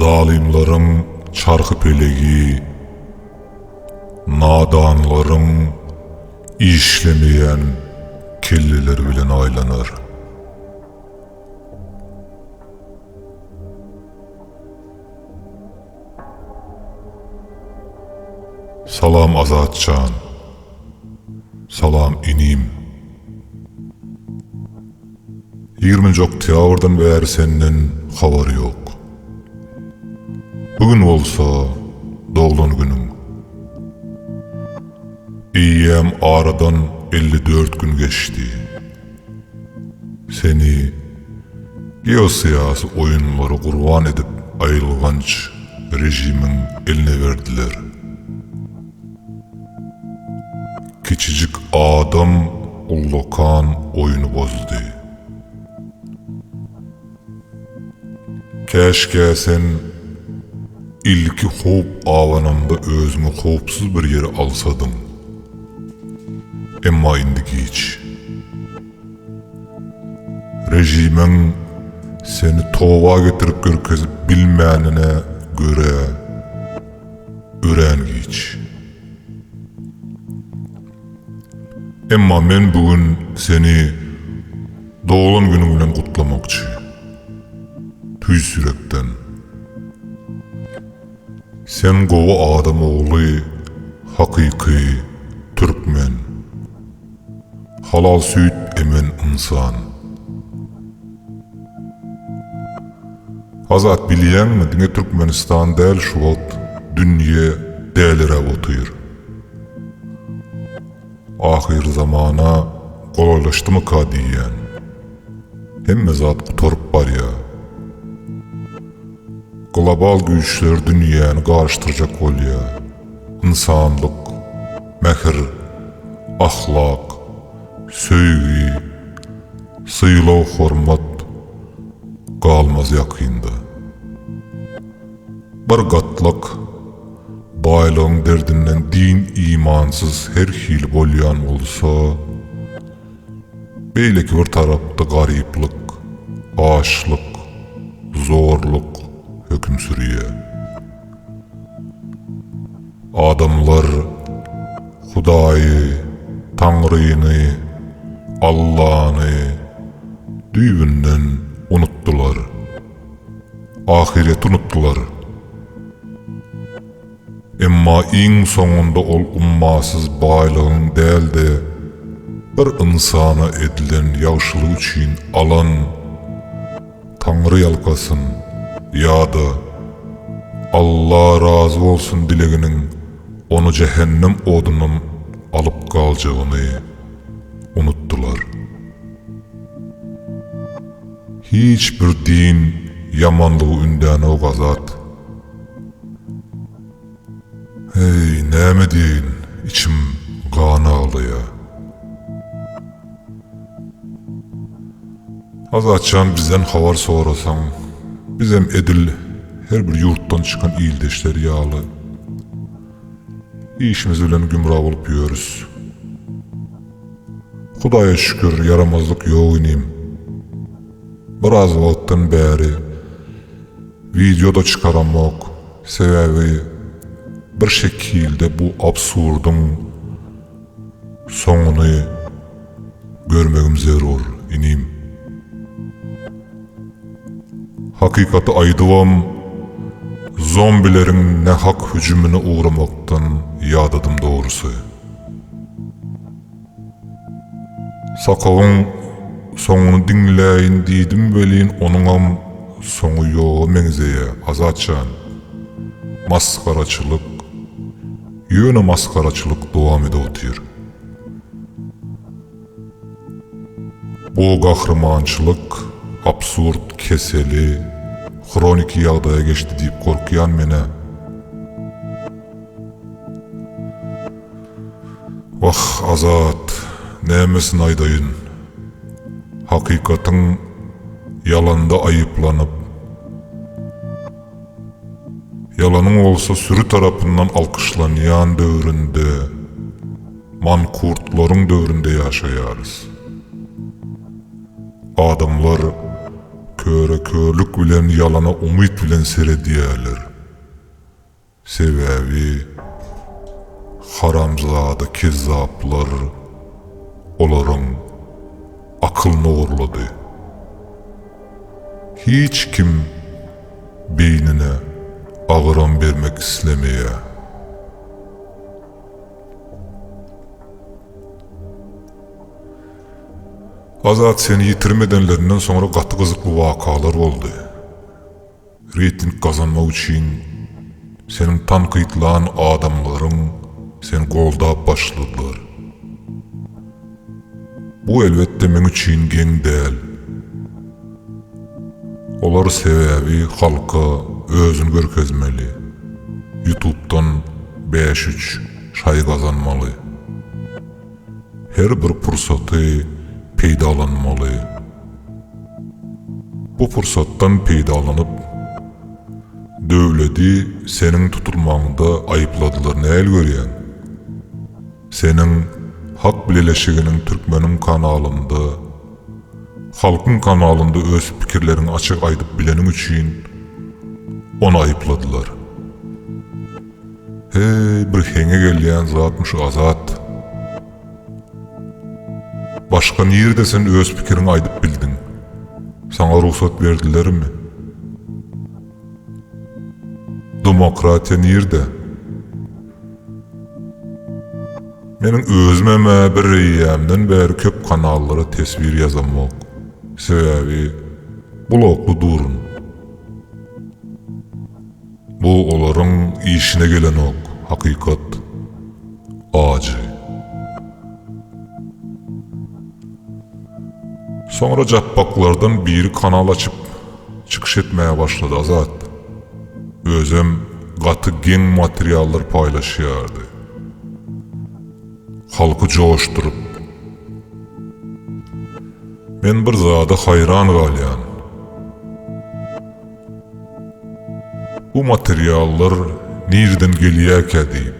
Zalymlaryň çarhy-pelegi, nadanlaryň işlemeýän kelleleri bilen aýlanar. Salam Azatjan. Salam inim. Ýigriminji oktýabrdan bäri senden habar ýok. Bu gün bolsa doglan günüň. Eýýäm aradan 54 gün geçdi. Seni geosyýasy oýunlara gurban edip aýylganç režimiň eline berdiler. Kiçijik adam ullakan oýny bozdy. Käşgä sen ilki howp abananda özüňi howpsuz bir ýere alsadyň. Emma indi giç. Režimiň seni toba getirip görkezip bilmänine görä örän giç. Emma men bu gün seni doglan günüň bilen gutlamakçy. Tüýs ýürekden. Sen gowy adam ogly hakyky türkmen. Halal süýt emen ynsan. Azat bilýäňmi diňe Türkmenistan däl şu wagt dünýe däliräp otyr. Ahyrzamana golaýlaşdymyka diýýän. Hemme zat gutaryp barýa. Global güýçler dünýäni garyşdyrjak bolýa. Ynsanlyk, mähir, ahlak, söýgi, sylag-hormat galmaz ýakynda. Bir gatlak baýlygyň derdinden din-imansyz her hili bolýan bolsa, beýleki bir tarapda garyplyk, açlyk, zorluk höküm sürýär. Adamlar Hudaýy, Taňryny, Allany düýbünden unutdylar. Ahyreti unutdylar. Emma iň soňunda ol ummasyz baýlygyň däl-de, bir ynsana edilen ýagşylyk üçin alan Taňry ýalkasyn ýa-da Alla razy bolsun dileginiň ony jähennem odundan alyp galjagyny unutdylar. Hiç bir din ýamanlygy ündänok Azat. Heý, näme diýeýin, içim gan aglaýa. Azatjan bizden habar sorasaň, bizem edil her bir ýurtdan çykan ildeşler ýaly işimiz bilen gümra bolup ýörüs. Hudaýa şükür ýaramazlyk ýok inim. Biraz wagtdan bäri wideo-da çykaramok, sebäbi bir şekilde bu absurdyň Soňuny görmegim zerur, inim. Hakykaty aýdybam, zombileriň nähak hüjümine ugramakdan ýadadym dogrusy. Sakawyň soňuny diňläýin diýdim welin onuňam soňy ýoga meňzeýä, Azat jan. Masgaraçylyk. Ýöne masgaraçylyk dowam edip otyr. Bu gahrymançylyk absurd keseli hroniki ýagdaýa geçdi diýip gorkýan menä. Wah Azat, nämesini aýdaýyn. Hakykatyň ýalanda aýyplanyp, Ýalanyň bolsa süri tarapyndan alkyşlanýan döwründe, mankurtlaryň döwründe ýaşaýarys. Adamlar. Köre körlük bilen ýalana umyt bilen seredýärler. Sebäbi haramzada kezzaplar olaryň akylyny ogurlady. Hiç kim beýnine agram bermek islemeýär. Azat seni ýitirim edenlerinden soňra gaty gyzykly wakalar boldy. Reýting gazanmak üçin seniň tankytlan adamlaryň seni goldap başladylar. Bu elbetde meň üçin geň däl. Olar sebäbi halka özüni görkezmeli, ýutubdan bäş-üç şaý gazanmaly. Her bir pursaty peýdalanmaly. Bu pursatdan peýdalanyp, Döwledi seniň tutulmagyňda aýypladylar nähili görýäň? Seniň Hak bileleşiginiň Türkmeniň kanalynda, Halkyň kanalynda öz pikirleriňi açyk aýdyp bileniň üçin ony aýypladylar. Heý, bir heňe gelýän zatmyş Azat. Başga nirde sen öz pikiriňi aýdyp bildiň? Saňa rugsat berdilermi? Demokratiýa nirde? Meniň özümem-ä bir eýýämden bäri köp kanallara teswir ýazamok. Sebäbi blokly durun. Bu olaryň işine gelenok, hakykat ajy. Soňra japbaklardan biri kanal açyp çykyş etmäge başlady Azat. Özem gaty geň materiallar paýlaşýardy. Halky joşduryp. Men bir zada haýran galýan. Bu materiallar nirden gelýärkä diýip.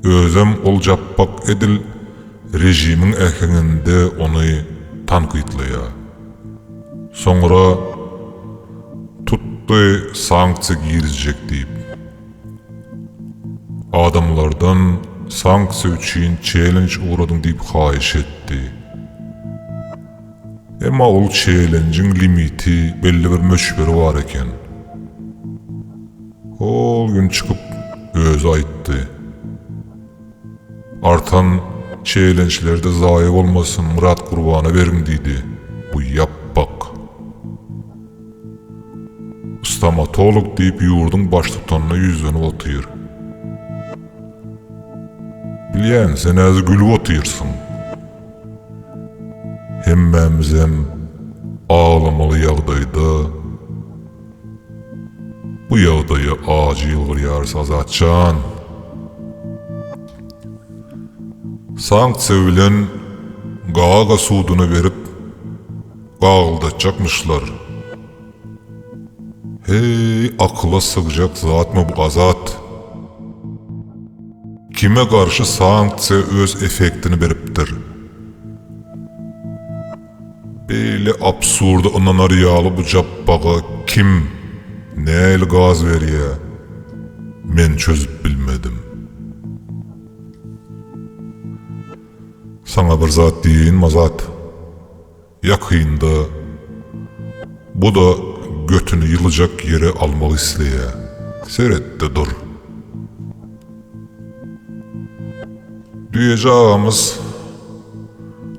Özem ol japbak edil režimiň äheňinde ony tankytlaýar. Soňra tutdy sanksiýa girizjek diýip. Adamlardan sanksiýa üçin çellenj ugradyň diýip haýyş etdi. Emma ol çellenjiň limiti belli bir möçberi bar eken. Hol gün çykyp özi aýtdy. Artan çellençlerde zaýa bolmasyn Myrat Gurbana beriň diýdi. Bu ýapbak. Stomatolog diýip ýurduň baştutanyna ýüzlenip otyr. Bilýän sen häzir gülüp otyrsyň. Hemmämizem aglamaly ýagdaýda bu ýagdaýa ajy ýylgyrýarys Azatjan. Sanksiýa bilen Gaaga suduna berip gagyldatjakmyşlar. Heý akyla sygjak zatmy bu Azat? Kime garşy sanksiýa öz efektini beripdir? Beýle absurda ynanar ýaly bu japbaga kim, nähili gaz berýä, men çözüp bilmedim. Saňa bir zat diýeýinmi Azat? Ýakynda bu-da götüni ýylyjak ýere almak isleýä. Seret-de dur. Düýeji agamyz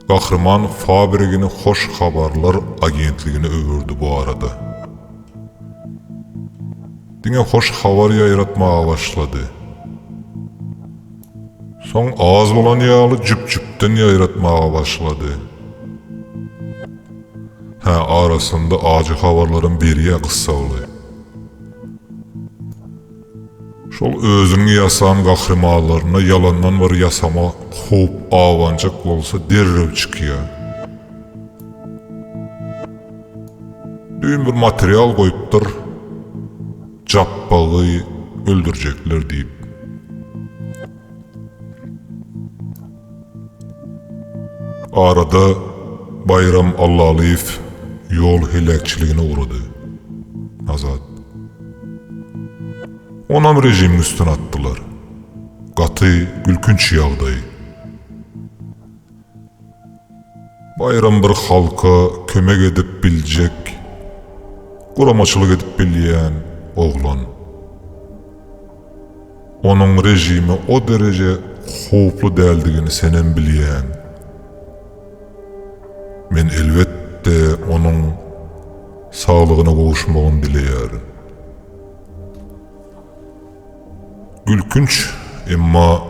Gahryman fabrigini hoş habarlar agentligine öwürdi bu arada. Diňe hoş habar ýaýratmaga başlady. Soň az bolan ýaly jüp-jüpden ýaýratmaga başlady. Hä, arasynda ajy habarlaram berýä gyssagly. Şol özüniň ýasan gahrymanlaryna ýalandan bir ýasama howp abanjak bolsa derrew çykýa. Düýn bir material goýupdyr. Japbagy öldürjekler diýip. Arada Baýram Allalyýew. ýol heläkçiligine ugrady. Azat. Onam režimiň üstüne atdylar. Gaty gülkünç ýagdaý. Baýram bir halka kömek edip biljek, guramaçylyk edip bilýän oglan. Onuň režime o dereje howply däldigini senem bilýäň. Men elbetde onuň saglygyna gowuşmagyny dileýärin. Gülkünç, emma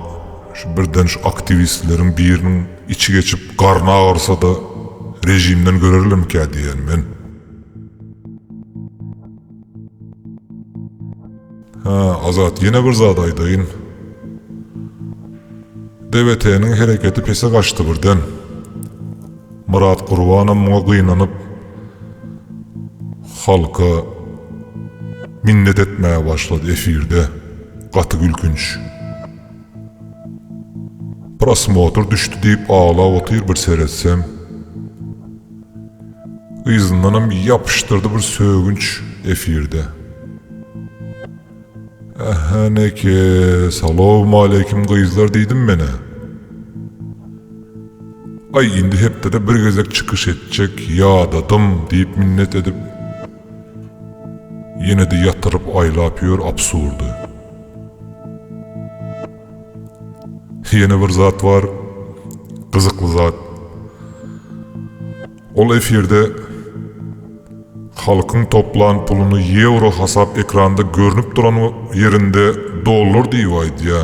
şu birden şu aktiwistleriň biriniň içi geçip garny agyrsa-da režimden görerlermikä diýýän men. Hä, Azat ýene bir zat aýdaýyn. DBT-niň hereketi pese gaçdy birden. Myrat Gurbanam muňa gynanyp, halka minnet etmäge başlady efirde. Gaty gülkünç. Prosmotr düşdi diýip aglap otyr bir seretsem. Yzyndanam ýapyşdyrdy bir sögünç efirde. Ähäneke, salowmaleýkim gyzlar diýdim menä. Aý indi hepdede bir gezek çykyş etjek ýadadym diýip minnet edip ýene-de ýatyryp aýlap ýör absurdy. Ýene bir zat bar gyzykly zat. Ol efirde halkyň toplan puluny ýewro hasap ekranda görnüp duran ýerinde dollar diýip aýdýa.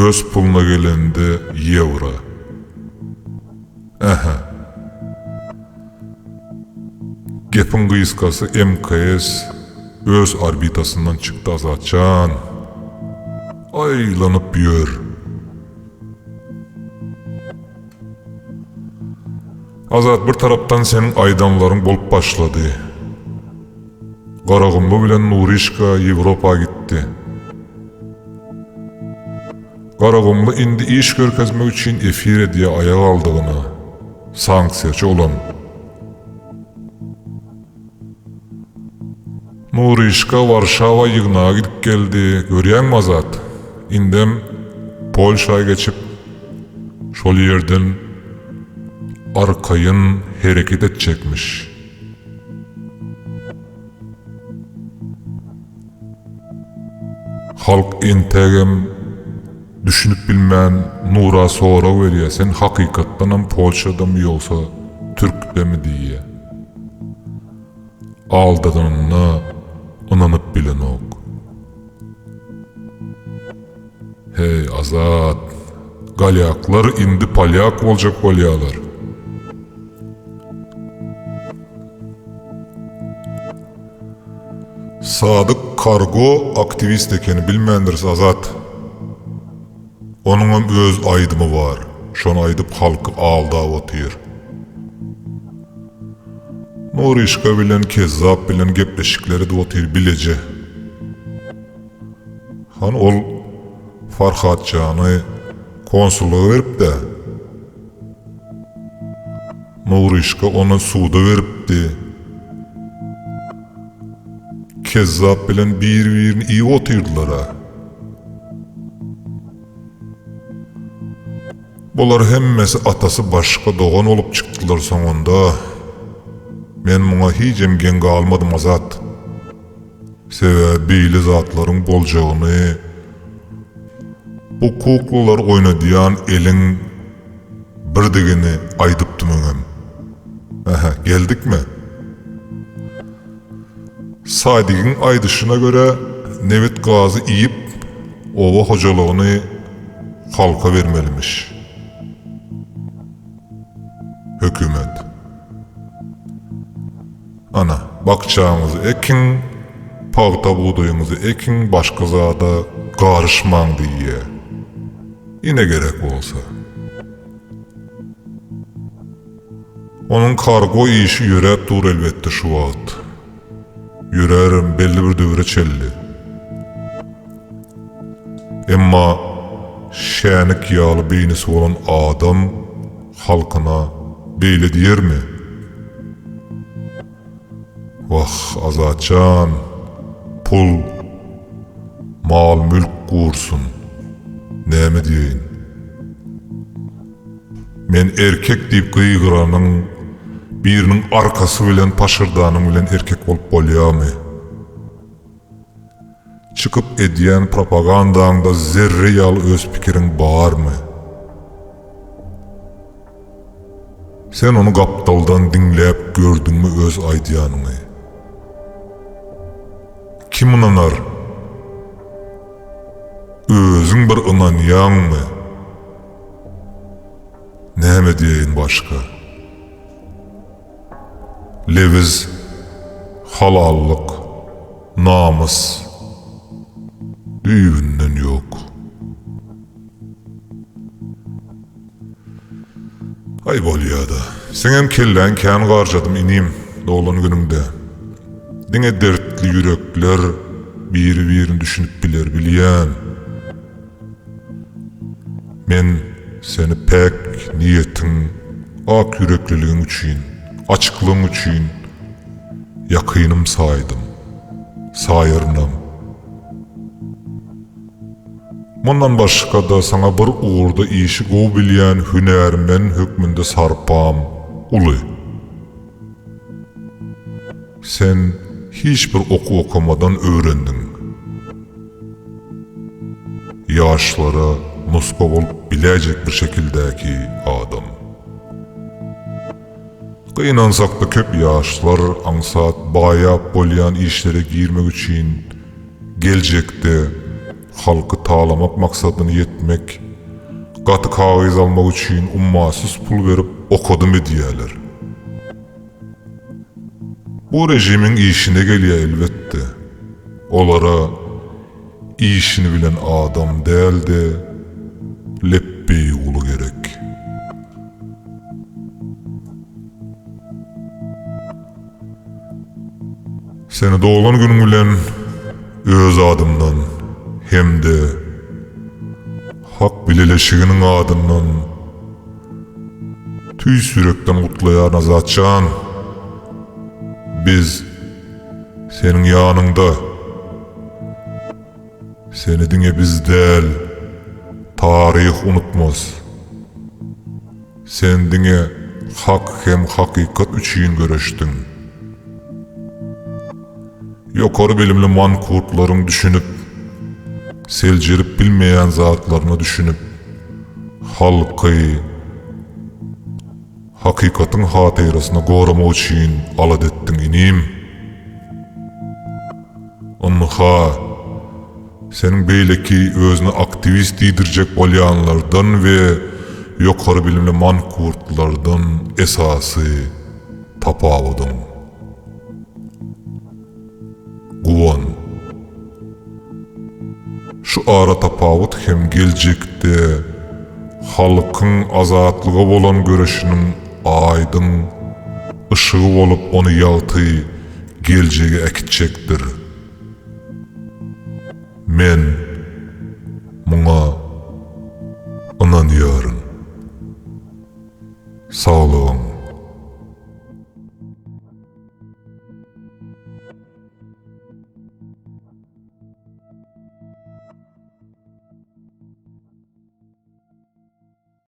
Öz puluna gelende ýewro. Ähä. Gepiň gysgasy MKS öz orbitasyndan çykdy Azatjan. Aýlanyp ýör. Azat bir tarapdan seniň aýdanlaryň bolup başlady. Garagumly bilen Nuryşka Ýewropa gitdi. Garagumly indi iş görkezmek üçin efir edýä aýak aldygyna. Sanksiýaçy olam. Nuryşka Warşawa ýygnaga gidip geldi. Görýäňmi Azat? Indem Polşa geçip, şol ýerden arkaýyn hereket etjekmiş. Halk entägem düşünip bilmän Nura sorag berýär, sen hakykatdanam Polşadamy ýogsa Türkdemi diýýär. Aldadanyna ynanyp bilenok. Heý Azat, galýaklar indi polýak boljak bolýalar. Sadyk Kargo aktiwist ekeni bilmändiris Azat. Onuňam öz aýdymy bar. Şony aýdyp halky aldap otyr. Nuryşka bilen Kezzap bilen gepleşikler edip otyr bileje. Hany ol Farhatjany konsullyga beripdä. Nuryşka ony suda beripdi. Kezzap bilen bir-birini iýip otyrdylar-a. Bular hemmesi atasy başga dogan bolup çykdylar soňunda. Men muňa hijem geň galmadym Azat. Sebäbi beýle zatlaryň boljagyny bu kuklalar oýnadýan eliň birdigini aýdypdym öňem. Ähä, geldikmi? Sadigiň aýdyşyna görä, nebit-gazy iýip, oba hojalygyny halka bermelimiş. Hökümet. Ana, bakjaňyzy ekiň, pagta-bugdaýyňyzy ekiň, başga zada garyşmaň diýýä. Ine gerek bolsa. Onuň kargo işi ýöräp dur elbetde şu wagt. Ýörärem belli bir döwre çenli. Emma şänik ýaly beýnisi bolan adam halkyna beýle diýermi? Wah, Azatjan, pul, mal-mülk gursun, näme diýeýin. Men erkek diýip gygyranyň, biriniň arkasy bilen paşyrdanyň bilen erkek bolup bolýamy? Çykyp edýän propagandaňda zerre ýaly öz pikiriň barmy? Sen ony gapdaldan diňläp gördüňmi öz aýdýanyňy? Kim ynanar? Özüň bir ynanýaňmy? Näme diýeýin başga? Lebiz, halallyk, namys düýbünden ýok. Aý bolýada. Seňem kelläňi kän garjadym inim doglan günüňde. Diňe dertli ýürekler biri-birini düşünip biler bilýän. Men seni päk niýetiň, ak ýürekliligiň üçin, açyklygyň üçin ýakynym saýdym. Saýarynam. Mundan başga-da saňa bir ugurda işi gowy bilýän hünärmen hökmünde sarpam uly. Sen hiç bir okuw okamadan öwrendiň. Ýaşlara nusga bolup biläýjek bir şekildäki adam. Gynansakda köp ýaşlar aňsat baýap bolýan işlere girmek üçin geljekde halky talamak maksadyna ýetmek, gaty kagyz almak üçin ummasyz pul berip okadym edýäler. Bu režimiň işine gelýär elbetde. Olara işini bilen adam däl-de lepbeý guly gerek. Seni doglan günüň bilen öz adymdan hem-de Hak bileleşiginiň adyndan tüýs ýürekden gutlaýaryn Azatjan! Biz seniň ýanyňda. Seni diňe biz däl, taryh unutmaz. Sen diňe hak hem hakykat üçin göreşdiň. Ýokary bilimli mankurtlaryň düşünip, seljerip bilmeýän zatlaryna düşünip, halky hakykatyň hatyrasyna goramak üçin alada etdiň inim. Ynha, seniň beýleki özüne aktiwist diýdirjek bolýanlardan we ýokary bilimli mankurtlardan esasy tapawudyň. Guwan. Şu aratapawut hem geljekde halkyň azatlyga bolan göreşiniň aýdyň yşygy bolup ony ýagty geljege äkitjekdir. Men muňa ynanýaryn. Saglygyň.